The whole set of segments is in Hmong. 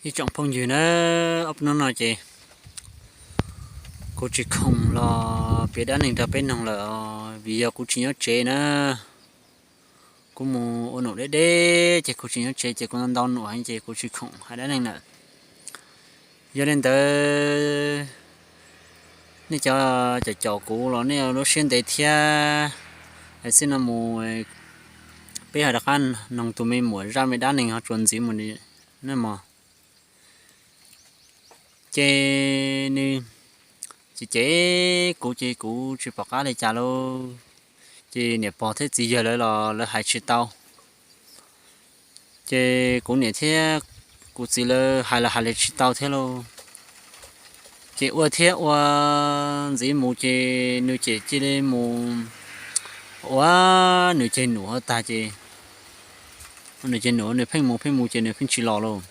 Ib tsoom phooj ywg na, ob hnub no ces kuv tsis khoom los piav dab neeg rau peb mloog lawm, vim yog kuv tsis nyob tsev na. Kuv mus ua num deb deb ces kuv tsis nyob tsev ces kuv ntau ntau num heev ces kuv tsis khoom hais dab neeg lawm. Yog li ntawd nej cov caum kuv los nej lub siab ntev thiab. Txij no mus peb ho rov qab noog tus me muam zaj me dab neeg ho tsuas ntxiv mus na mog. Ces nws cem cem kuv ces kuv tsis pom qab li cas lauj. Ces niam pog thiab txiv yawg lawv los lawv hais tsis tau. Ces kuv niam thiab kuv txiv lawv hais los hais li tsis tau thiab lauj. Ces ua thiab ua ntxiv mus ces nws cem cia li mus ua nws ceg num ho tag ces nws ceg num nws pheej mus pheej mus ces nws pheej tsis los lauj.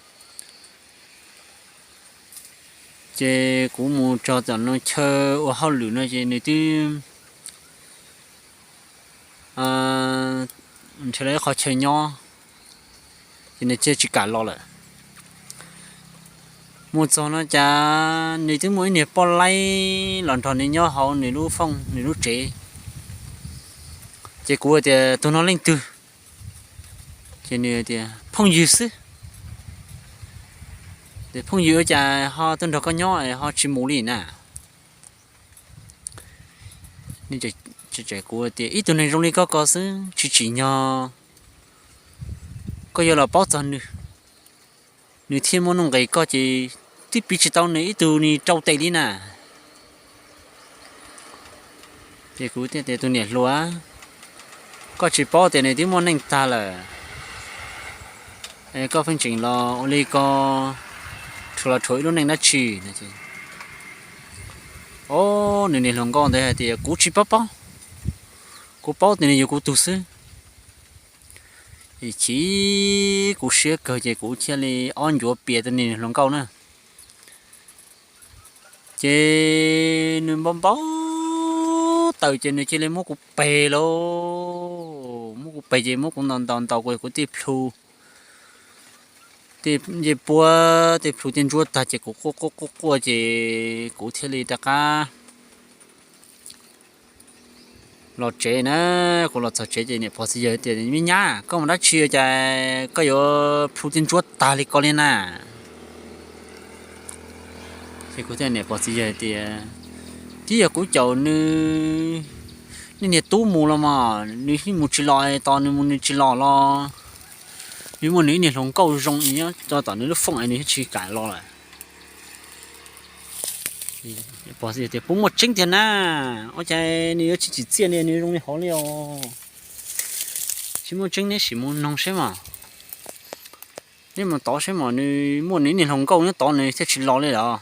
Ces kuv mus txog tom no chaw ua hauj lwm no ces nws twb nrhiav lawv ib qho chaw nyob, ces nws thiaj tsis kam los lawm. Mus txog no cas nws twb muaj ib niag poj laib los nrog nws nyob hauv nws lub fooj nws lub tsev. Ces kuv tias tus no leej twg? Ces nws tias phooj ywg xwb. Phooj ywg ua cas ho tuaj nrog koj nyob es ho tsis mus li na? Kuv tias ib tug neeg zoo li koj ko xwb tsis tsim nyog koj yuav los paub txog nws, nws thiaj muaj nuj nqis koj ces twb piv tsis tau nws ib tug ni rau tes li na. Ces kuv thiaj tias tus niam hluas, koj tsis paub tias nws twb muaj neej tag lawm, koj pheej tseem los ua li ko rhuav los rhuav ib lub neej dab tsi? Nws niag hluas nkauj ntawd hais tias kuv tsis paub paub, kuv paub tias nws yuav kuv tug xwb. Chim kuv siab kawg ces kuv thiaj li ob ncuav pias tus niag hluas nkauj na. Ces nws npau npau taws ces nws cia li muab kuv pes lauj, muab kuv pes ces muab kuv ntaus ntaus ntaus kuv tej plhu, tej ncej puab tej plhu tej ntsuab tag ces kuv quaj quaj quaj quaj ces kuv thiaj li rov qab los tsev na. Kuv los txog tsev ces niam pog txiv yawg tias me nyab, koj mus dab tsi cas koj yuav plhu tej ntsuab tag li ko li na? Ces kuv thiaj niam pog txiv yawg tias twb yog kuv caum nws, nws niag tub mus los mas nws yeej mus tsis los, tos nws mus nws tsis los los nws muaj nws ib niag hluas nkauj zoo nyob rau tom nws lub fooj es nws yeej tsis kam los lawm. Pog tias puas muaj tseeb tiag na? Ua cas nws yuav tsis tsim txiaj li, nws zoo li hov li os? Tsis muaj tseeb, neb sim mus noog saib mas, neb mus tod saib mas nws muaj nws ib niag hluas nkauj nyob tod nws thiaj tsis los li los.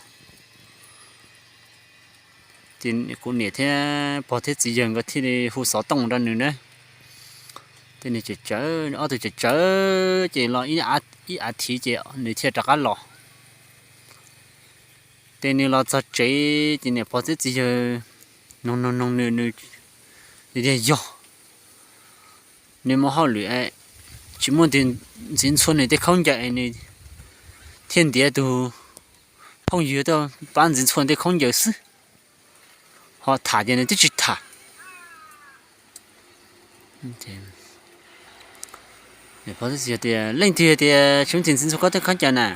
Ces kuv niam thiab pog thiab txiv yawg nkawd thiaj li hu xov tooj rau nws na. Ces nws tsawv tsawv, ob tug tsawv tsawv ces los ib as thiv ces nws thiaj rov qab los. Ces nws los txog tsev ces niam pog thiab txiv yawg noog noog noog nws, nws tias yog nws mus hauj lwm tsis muaj tus ntxiv ntxhua nws tej khaub ncaws, nws thiaj ntiav tus phooj ywg tuaj pab ntxiv ntxhua tej khaub ncaws xwb, ho tham ces nws twb tsis tham. Tias leej twg tias tsis muaj tus ntxiv ntxhua koj tej khaub ncaws na?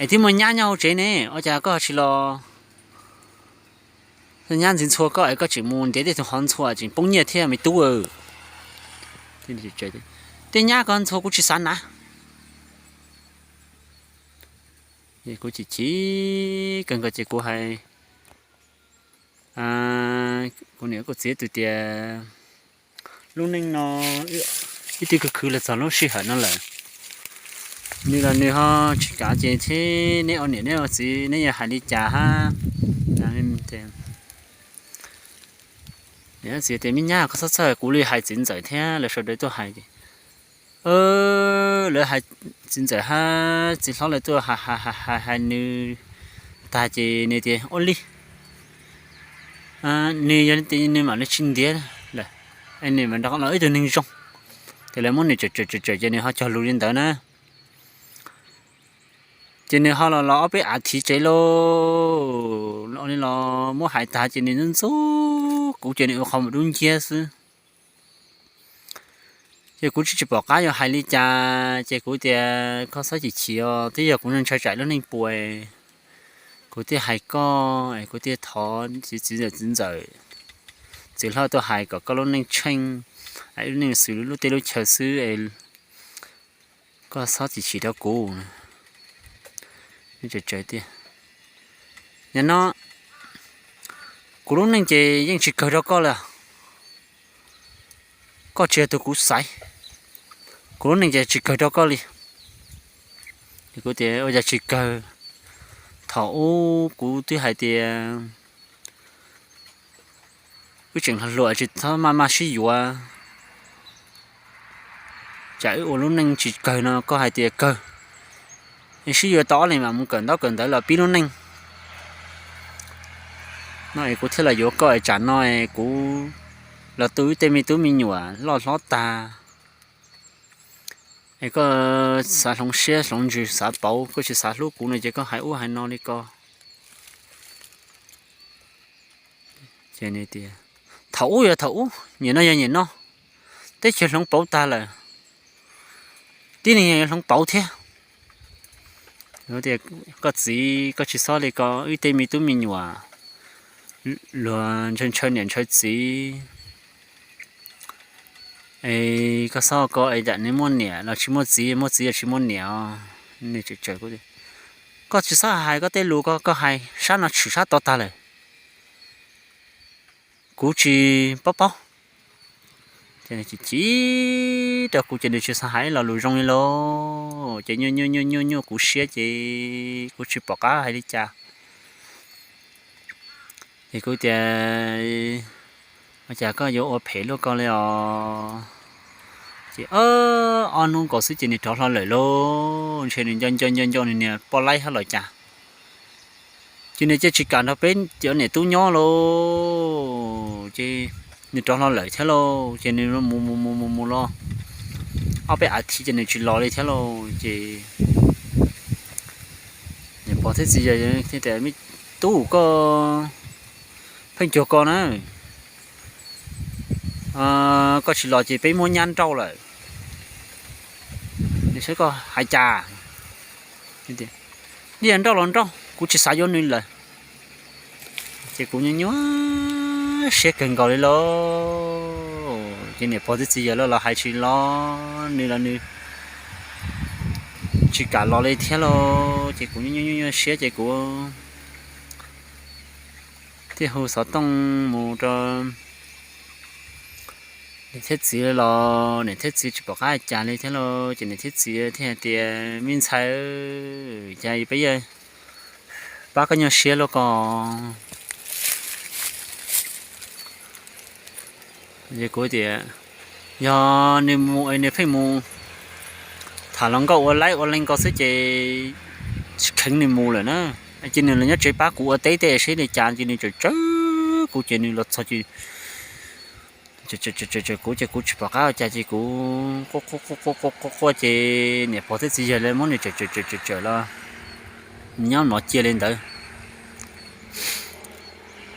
Es twb muaj nyab nyob hauv tsev ne, ua cas koj tsis los? Nyab ntxiv ntxhua koj es koj tseem mus ntiav tej tus hov ntxhua tseem poob nyiaj thiab me tub. Tej nyab ko ntxhua kuv tsis xav hnav. Kuv chim chim kawg nkaus ces kuv hais, kuv niam kuv txiv tus tias lub neej no ib tug khwv khwv los txog lub sij hawm no lawm, nws los nws ho tsis kav ces thiab neb ua niam neb ua txiv neb yuav hais li cas hab? Niam txiv tias me nyab koj txhob txhawj, kuv li hais txiv ntxawm thiab lawv sawv daws tuaj hais ces lawv hais txiv ntxawm hab txiv hlob lawv tuaj hais hais hais nws tag ces nws tias ua li nws yog li tias nws mam li tsis ntiav lawm, nws mam nrog los ib tug neeg zoo. Ces lawv muab nws tsawm tsawm tsawm ces nws ho cog lus li ntawd na. Ces nws ho los los ob peb av thiv tsev lauj, los muab hais tag ces nws ntxub ntxub kuv ces nws ua qhov mus dub nciab xwb. Ces kuv tsis tsis pom qab yuav hais li cas ces kuv tias koj txhob chim chim os, twb yog kuv ntshai tsam lub neej puas, kuv thiaj hais koj es kuv thiaj thov txiv ntxawm txiv ntxawm, txiv hlob tuaj hais kom koj lub neej tsheej, lub neej xws lub teb lub chaw xwb es koj txhob chim chim rau kuv. Tias, no kuv lub neej ces yeej tsis kawg rau koj li, koj tsis yog tus kuv xaiv, kuv lub neej ces tsis kawg rau koj li. Kuv tias ua cas tsis kawg, thaum ub kuv twb hais tias wb tseem hluas hluas tsis txhob maj maj sib yuav, tsam wb ua lub neej tsis kawg no koj hais tias kawg, sib yuav tau ob leeg mam mus kawm ntaub kawm ntawv los pib lub neej. No es kuv thiaj los yuav koj es tsam no es kuv los tu wb tej me tub me nyuam loj hlob tag es koj xav hloov siab hloov ntsws xav pauv, koj tsis xav hlub kuv no ces koj hais ub hais no li ko. Thaum ub yog thaum ub, nim no yog nim no, teb chaws hloov pauv tag lawm, tib neeg yuav hloov pauv thiab. Tias koj txiv koj tsis txhob li ko, wb tej me tub me nyuam luag ntshaw ntshaw niam ntshaw txiv es koj txhob ko es yam nws muaj niam los tsis muaj txiv, muaj txiv los tsis muaj niam os. Nws tseem tsawm kuv, koj tsis txhob hais koj tej lus ko, koj hais sab no tshwm sab tod tag lawm, kuv tsis paub paub. Chim chim rau kuv ces nws tsis xav hais lo lus zoo li lauj, ces nyuaj nyuaj nyuaj nyuaj kuv siab ces kuv tsis pom qab hais li cas. Ces kuv tias, ua cas koj yuav ua phem luaj ko li os? Ces ob hnub nkaus xwb ces nws rov hlo lawm lauj, ntshe nws nco nco nco nco nws niag poj laib hab los cas. Ces nws cia tsis kam nrog peb cov niam tub nyob lauj, ces nws rov hlo lawm thiab lauj. Ces nws mus mus mus mus mus los ob peb av thiv ces nws tsis los li thiab lauj. Ces niam pog thiab txiv yawg tias, me tub, koj pheej cuag ko na, koj tsis los ces peb muab nyab nrauj lawm. Nws saib koj hais cas, nej yog nrauj los nrauj, kuv tsis xav yuav nws lawm. Ces kuv nyuaj nyuaj siab kawg nkaus li lauj. Ces niam pog thiab txiv yawg los los hais tsis los, nws los nws tsis kam los li thiab lauj. Ces kuv nyuaj nyuaj nyuaj siab ces kuv thiaj hu xov tooj mus rau niam thiab txiv los, niam thiab txiv tsis pom qab cas li thiab lauj. Ces niam thiab txiv thiaj hais tias, me ntxhais, cas peb yuav pab koj nyuaj siab luaj ko? Kuv tias, yog nws mus es nws pheej mus tham hluas nkauj ua laib ua leeg ko xwb ces tsis kheev nws mus lawm na. Ces nws los nyob tsev pab kuv ua teb tej seb li cas, ces nws tsawm tsawm kuv ces nws los txog ces kuv ces kuv tsis pom qab ua cas ces kuv quaj quaj quaj quaj ces niam pog thiab txiv yawg li muab nws tsawm tsawm tsawm tsawm los nyob no cia li ntawd.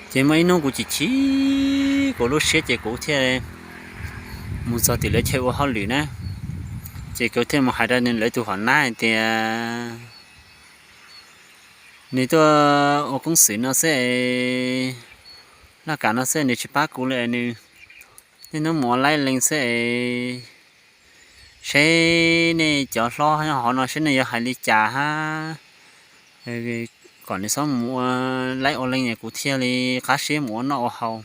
Ces muaj ib hnub kuv chim chim kuv lub siab ces kuv thiaj mus txog tim lawv chaw ua hauj lwm na. Ces kuv thiaj mus hais rau nws lawv tus hom nab hais tias, nws tuaj ua koob xwm no xwb es, laj kam no xwb nws tsis pab kuv li, nws niaj hnub mus ua laib leeg xwb es, seb nej cov hlob hov no seb nej yuav hais li cas hab, kom nws txhob mus ua laib ua leeg es kuv thiaj li qab siab mus ua noj ua haus.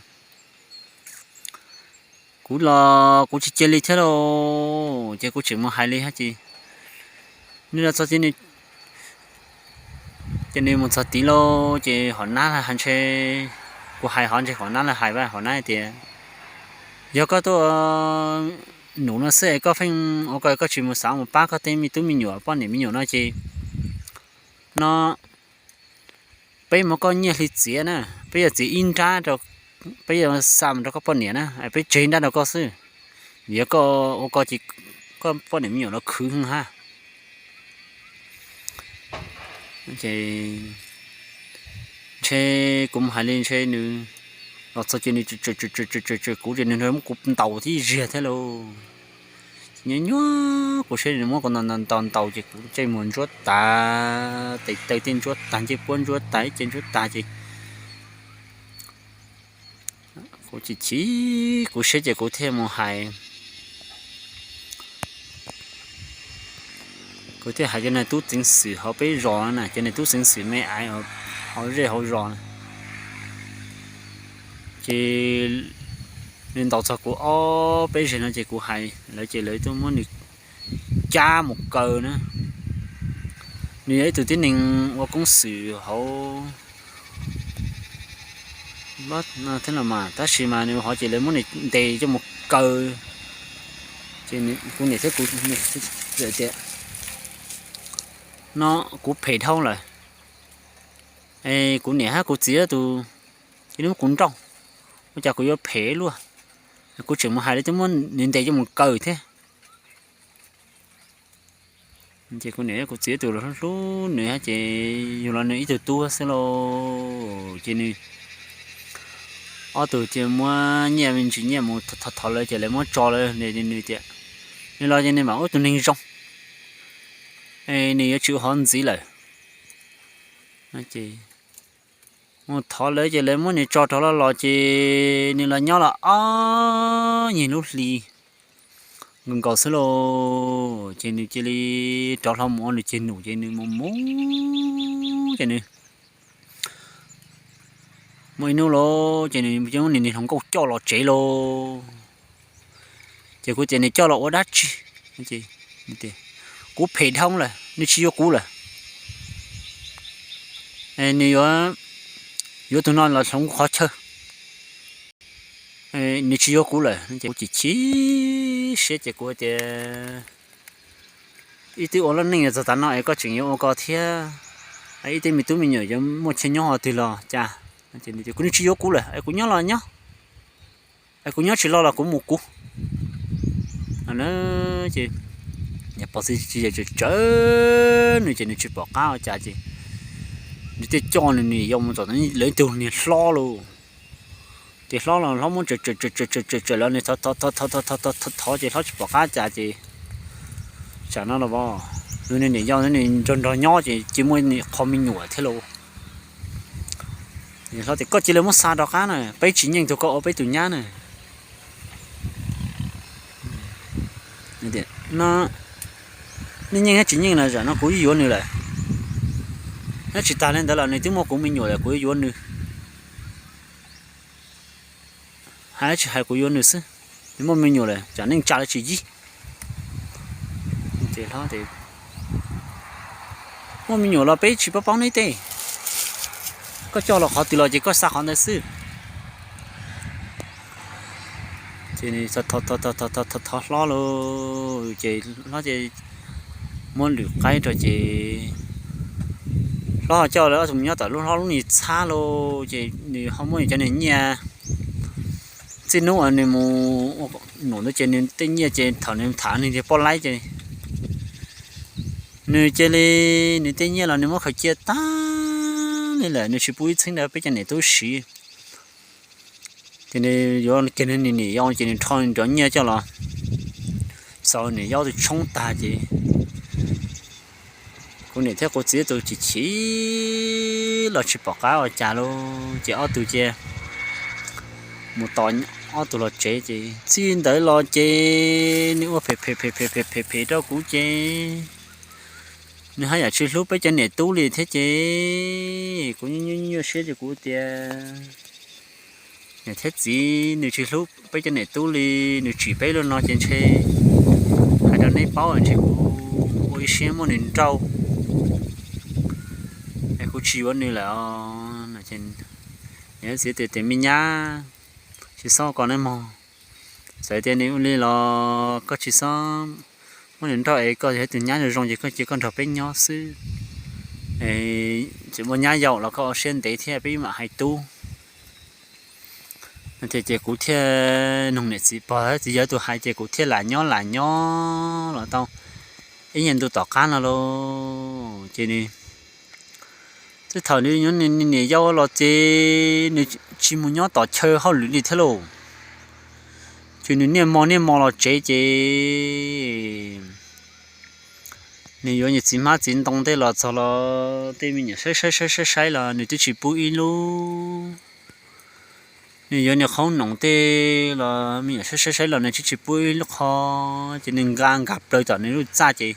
Kuv los kuv tsis cia li thiab lauj, ces kuv tseem mus hais li hab ces nws los txog ces nws mus txog tid lauj, ces hom nab hais ntshe, kuv hais hov ntshe hom nab lawv hais, hom nab hais tias, yog koj tuaj num no xwb es koj pheej ua ko, koj tsis mus xav mus pab koj tej me tub me nyuam poj niam me nyuam no ces no peb muab koj nyiaj hli txiav na, peb yuav txiav ib nrab, peb yuav xa mus rau koj poj niam na, peb tseg nrab rau koj xwb. Vim yog koj ua ko ces koj poj niam me nyuam los khwv hab. Ces ntshe kuv mus hais li ntshe nws los txog ces nws tsawm tsawm tsawm kuv ces nws muab kuv ntaus tib ziag thiab lauj. Nyob nyuab kuv siab nws muab kuv ntaus ntaus ntaus ces kuv ntsej muag ntsuab tas, tes taw tej ntsuab tas, ncej puab ntsuab tas, ib ce ntsuab tas ces kuv chim chim kuv siab ces kuv thiaj mus hais, kuv thiaj hais cov niag tub ceev xwm hauv peb zos na, cov niag tub ceev xwm me aiv hauv zej hauv zos na. Ces nws ntaus txog kuv ob peb zeg no ces kuv hais lawv ces lawv tuaj muab nws cab mus kaw na. Nws yog ib tug tib neeg ua koob xwm hauv thiab los mas, tab sis mas nws hov ces lawv muab nws ntes coj mus kaw. Ces kuv niam thiab kuv tias, no kuv phem dhau lawm, kuv niam hab kuv txiv tus cia li muab kuv nrauj, ua cas kuv yuav phem luaj, kuv tseem mus hais lawv twb muab nws ntes coj mus kaw thiab. Ces kuv niam kuv txiv tus los hlub hlub nws hab ces yug los nws ib tug tub xwb lauj. Ces nws ob tug cia muab nyiaj me ntsis nyiaj mus thov lawv ces lawv muab tso lawm, nws tias nws los ces nws mam ua tus neeg zoo, nws yuav tsis ua hov ntxiv lawm. Mus thov lawv ces lawv muab nws tso rov los los ces nws los nyob los ob nyuag lub hli nkaus nkaus xwb lauj. Ces nws cia li rov hlo mus ua nws ceg num ces nws mus mus ces nws muaj ib hnub lauj ces nws muab nws niag hluas nkauj coj los tsev lauj. Ces kuv tias nws coj los ua dab tsi? Kuv phem dhau lawm, nws tsis yuav kuv lawm. Nws yuav, yuav tus no los hloov kuv qhov chaw, nws tsis yuav kuv lawm. Ces kuv chim chim siab ces kuv tias, ib twb ua loj neej txog tav no es koj tseem yuav ua ko thiab, ib twb me tub me nyuam yuav muaj chaw nyob ho twg los cas? Kuv, nws tsis yuav kuv lawm es kuv nyob los nyob, es kuv nyob tsis los los kuv mus kuv. Ces niam pog txiv tsis tsawv nws ces nws tsis pom qab ua cas ces nws thiaj coj nws niam yau mus tom lawv ib tug niag hlob lauj. Ces hlob los hlob muab tsawm tsawm tsawm tsawm tsawm tsawm tsawm los nws thov thov ces hlob tsis pom qab cas ces tsam no los nws niam yau nws nrog nrog nyob ces cia muaj qho me nyuam thiab lauj. Hlob tias koj cia li muab xa rov qab na, peb tsis nyeej tug koj ua peb tus nyab na. Nej nyeej thiab tsis nyeej los tsam no kuv yuav nws lawm. Thiab tsis tas li ntawd los nws twb muaj kuv me nyuam lawm kuv yuav nws. Hais tsis hais kuv yuav nws xwb, nws muaj me nyuam lawm tsam neej tsa lawv tsis yib. Muaj me nyuam los peb tsis paub paub neb tej, koj coj los qhov twg los ces koj xa qhov ntawd xwb. Ces thov hlob lauj, ces hlob ces muab lwm qaib rau ces hlob ho coj lawv ob tug mus nyob tom lub hlob lub niag txhab lauj, ces nws ho muab nws cov niag nyiaj, txij hnub uas nws mus ua num ntawd ces nws tej nyiaj ces thaum nws tham nws niag poj laib ces nws cia li, nws tej nyiaj los nws muab khaws cia tag li lawm, nws tsis pub ib txheeb rau peb cov niam tub siv. Ces nws yuav kiag nws niam yau ces nws rho nws cov nyiaj coj los xaus niam yau tus tshoob tag ces kuv niam thiab kuv txiv tus chim chim los tsis pom qab ua cas lauj, ces ob tug cia mus tos ob tug los tsev ces txij ntawd los ces nws ua phem phem phem phem phem phem phem rau kuv ces nws haj yam tsis hlub peb cov niam tub li thiab ces kuv nyuaj nyuaj siab ces kuv tias niam thiab txiv nws tsis hlub peb cov niam tub li, nws tsim peb li no ces ntshe hais rau neb paub ntshe kuv ua ib siab muab nws nrauj es kuv tsis yuav nws lawm os. Niam thiab txiv tias tias me nyab, tsis txhob ko neb mog, txawm tias nws ua li los koj tsis txhob muab nws nrauj es koj yog ib tug nyab zoo zoo ces koj cia koj nrog peb nyob xwb. Tsis muaj nyab yaus los koj ua siab ntev thiab peb mam hais tub. Ces kuv thiaj noog niam txiv pog txiv yawg tus hais ces kuv thiaj lam nyob lam nyob los tau ib nyuag ntu tom qab no lauj ces nws Tej thaum nws yuav niam yau los ces nws tsis mus nyob tom chaw hauj lwm li thiab lauj. Ces nws niaj hmo niaj hmo los tsev ces nws yuav niam txiv hmab txiv ntoo tej los txog los tej me nyuam saib saib saib saib saib los nws twb tsis pub ib lub. Nws yuav niam qhob noom tej los me nyuam saib saib saib los nws twb tsis pub ib lub qho, ces nws nqa nkag plaws tom nws lub txaj ces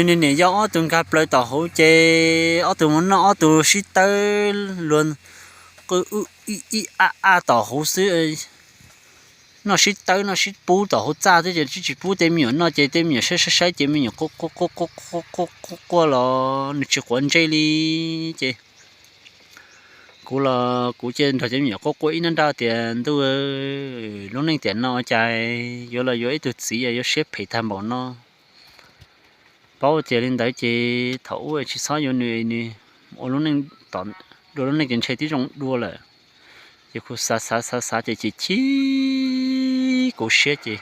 nws niam yau ob tug nkag plaws tom hauv ces ob tug mus noj ob tug sib tawb luag qw ib a a tom hauv xwb. Noj sib tawb noj sib pub tom hauv txaj thiab ces twb tsis pub tej me nyuam noj ces tej me nyuam saib saib saib ces me nyuam quaj quaj quaj quaj quaj quaj los nws tsis quav ntsej li. Ces kuv los kuv cia nrog cov me nyuam quaj quaj ib nrab nrab tias ntuj, lub neej tiam no cas yuav los yuav ib tug txiv yuav siab phem tag npaum no. Paub tias li ntawd ces thaum ub tsis txhob yuav nws, nws ua lub neej, dua lub neej ces ntshe twb zoo dua lawm. Ces kuv xav xav xav xav ces chim chim kuv siab ces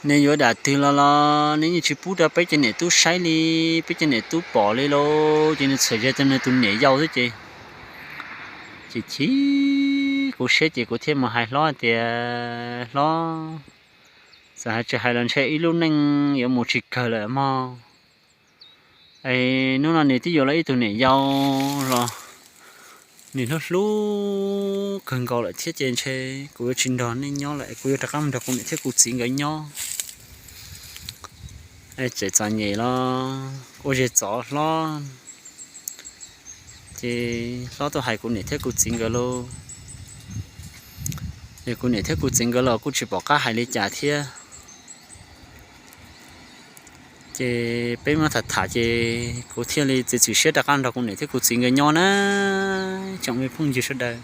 nws yuav dam twg los los nws yeej tsis pub rau peb cov niam tub saib li, peb cov niam tub pom li lauj, ces nws txhawm ze rau nws tus niam yau xwb ces, ces chim kuv siab ces kuv thiaj mus hais hlob tias hlob, txawm hais tsis hais los ntshe ib lub neej yuav mus tsis kawg lawm mog. Es hnub no nws twb yuav los ib tug niam yau los nws hlub hlub kawg nkaus lawm thiab ces ntshe kuv yuav tsis nrog nej nyob lawm es kuv yuav rov qab mus nrog kuv niam thiab kuv txiv nkawd nyob. Txawm txom nyem los ua zes txov hlob, ces hlob tuaj hais kuv niam thiab kuv txiv nkawd lauj. Es kuv niam thiab kuv txiv nkawd los kuj tsis pom qab hais li cas thiab. Ces peb muab tham tham ces kuv thiaj li txiav txim siab rov qab nrog kuv niam thiab kuv txiv nkawd nyob na. Tsoom me phooj ywg sawv daws,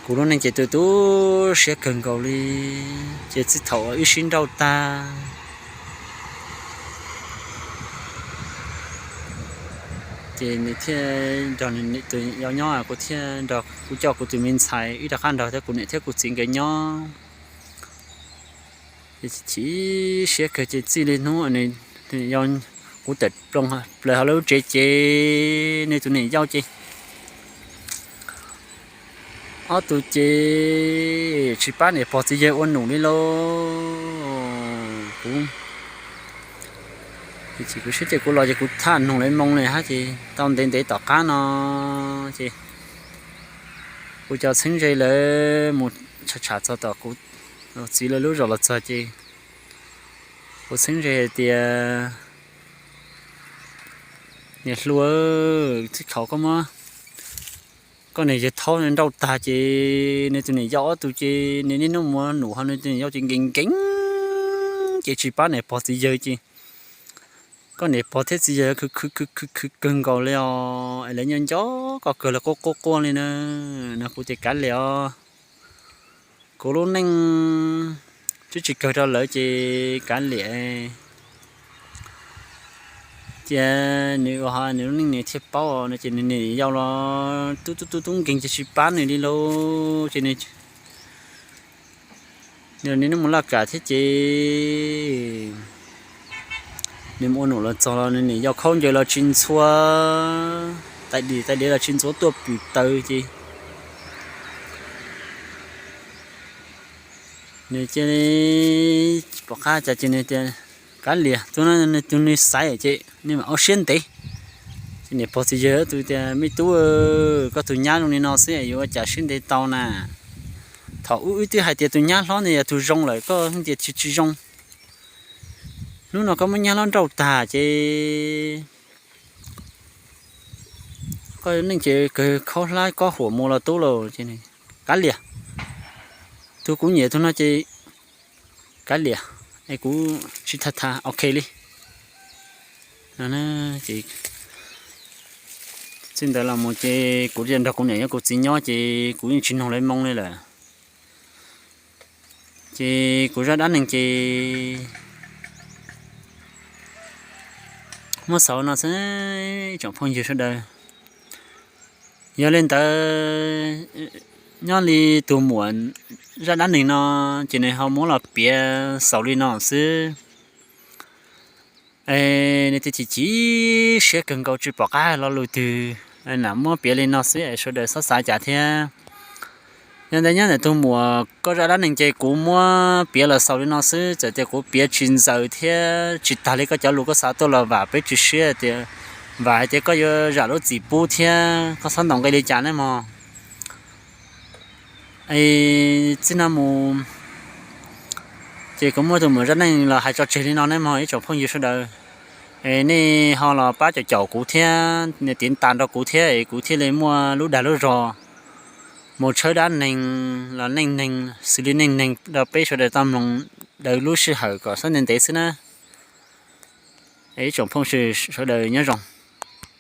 kuv lub neej ces tu tu siab kawg nkaus li. Ces txij thaum wb sib nrauj tag ces nws thiaj nrog nws tus yau nyob, kuv thiaj nrog kuv coj kuv tus me ntxhais wb rov qab nrog thiab kuv niam thiab kuv txiv nkawd nyob. Chim siab kawg ces txij li hnub kuv tawm plaws hauv lub tsev ces nws tus niam yau ces ob tug ces tsis pab niam pog txiv yawg ua num li lauj. Kuv, kuv siab ces kuv los ces kuv thaj nug lawv moo li hab ces tau ntev ntev tom qab no ces kuv cov txheeb ze lawv mus tsham tsham txog tom kuv txiv lawv lub zos los txog ces kuv txheeb ze hais tias, niam hluas, txij thaum koj muab koj niam yawg thaub nrauj tag ces nws tus niam yau ob tug ces nws niaj hnub mus ua num ho nws tus niam yau ces nkees nkees ces tsis pab niam pog txiv yawg ces koj niam pog thiab txiv yawg khwv khwv khwv khwv khwv kawg nkaus li os, es lawv nyob nco koj kawg lawv quaj quaj quaj li na. No kuv ces kav liam os, kuv lub neej twb tsis kawg rau lawv ces kav liam. Cia nws ua ho nws lub neej nws thiaj paub no ces nws niam yau los tub tub tub tub nkees ces tsis pab nws li lauj ces nws niaj hnub mus laj kam thiab ces nws mus ua num los txog los nws niam yau khaub ncaws los tsis ntxhua, tais diav tais diav los tsis ntxhua tuaj pwm taws ces nws cia li pom qab cas ces nws tias, kav liam, tus no tus nws xaiv ces nws mam ua siab ntev. Ces niam pog txiv yawg tus tias, me tub, koj tus nyab zoo li no xwb yuav ua cas siab ntev tau na. Thaum ub wb twb hais tias tus nyab hlob ntawd yog tus zoo lawm koj tias tsis tsis zoo. Hnub no koj muab nyab hlob nrauj tag ces koj neej ces kawg khaub hlab kob huam mus los tub lauj. Kav liam, tus kuv nyiam tus no ces kav liam, es kuv tsis tham tham ok li. Ces txij ntawd los mus ces kuv nrog kuv niam thiab kuv txiv nyob ces kuv yeej tsis nug lawv moo li lawm. Ces kuv zaj dab neeg ces muab xaus no xwb tsoom phooj ywg sawv daws. Yog li ntawd, nyob li tus muam zaj dab neeg no ces nws ho muab los piav xaus li no xwb. Es nws thiaj chim chim siab kawg nkaus tsis pom qab lo lus twg, lam muab piav li no xwb es sawv daws txhob xav cas thiab. Nyob ntawm nyob ntawm tus muam koj zaj dab neeg ces kuv muab piav los xaus li no xwb, txawm tias kuv piav tsis ntxaws thiab tsis tag li koj cov lus koj xa tuaj los vam peb tsis siab tias, vam hais tias koj yuav zam lub txim pub thiab koj txhob ntaus nqi li cas nawb mog. Es txij no mus ces kuv muab tus muam zaj neej los hais tso tseg li no nawb mog ib tsoom phooj ywg sawv daws. Es nej ho los pab caum caum kuv thiab nias tiv tas nrog kuv thiab es kuv thiaj li muaj lub dag lub zog mus tshawb dab neeg los neej neeg xws li neej neeg rau peb sawv daws tau mloog daws lub sij hawm kom xab ntev ntev xwb na. Ib tsoom phooj ywg sawv daws nyob zoo.